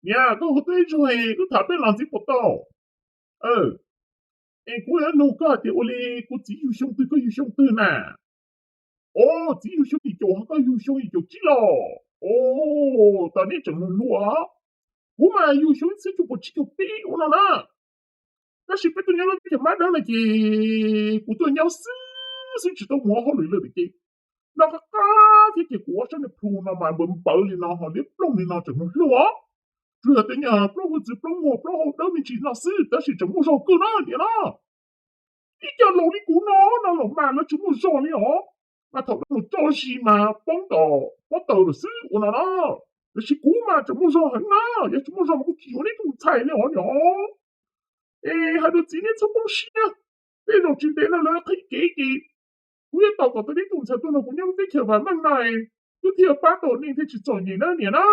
Niam, koj hu teb zog, koj tham peb los ntxiv puas tau? Es kuv yuav nug koj hais tias ua li kuv txiv yug xyoo twg koj yug xyoo twg na? Os, txiv yug xyoo yim caum ho koj yug xyoo yim caum tsib los. Os, tab neb tseem hluas hluas. Kuv mas yug xyoo ib txhiab cuaj puas tsib caug peb ua no na. Tab sis peb tuaj nyob lub teb chaws Mab Dawb no ces kuv tuaj nyob xwb xwb tsis tau mus ua hauj lwm lawm ces no qab qab thiab ces kuv ob sab niag plhu no mas npawv npawv li no ho liab ploog li no tseem hluas hluas. Tsuas yog tej nyuag plaub hau txwv plaub muag plaub hau dawb me ntsis no xwb tab sis tseem muaj zog kawg na niam na. Ib co laus li kuv no no los mas lawv tsis muaj zog li os. Mas thaum lawv mus tso zis mas poob tom pob taws lawm xwb ua no na. Tiam sis kuv mas tseem muaj zog heev na, yog tsis muaj zog mas kuv tsis yuav neb tus ntxhais li os niam. Es hais rau txiv neb txhob poob siab, tej zaum tsis ntev no lawv qhib kev ces kuv yuav tos kom tau neb tus ntxhais tuaj nrog kuv nyob lub teb chaws vam meej na, wb thiaj pab tau nej thiaj tsis txom nyem na niam na.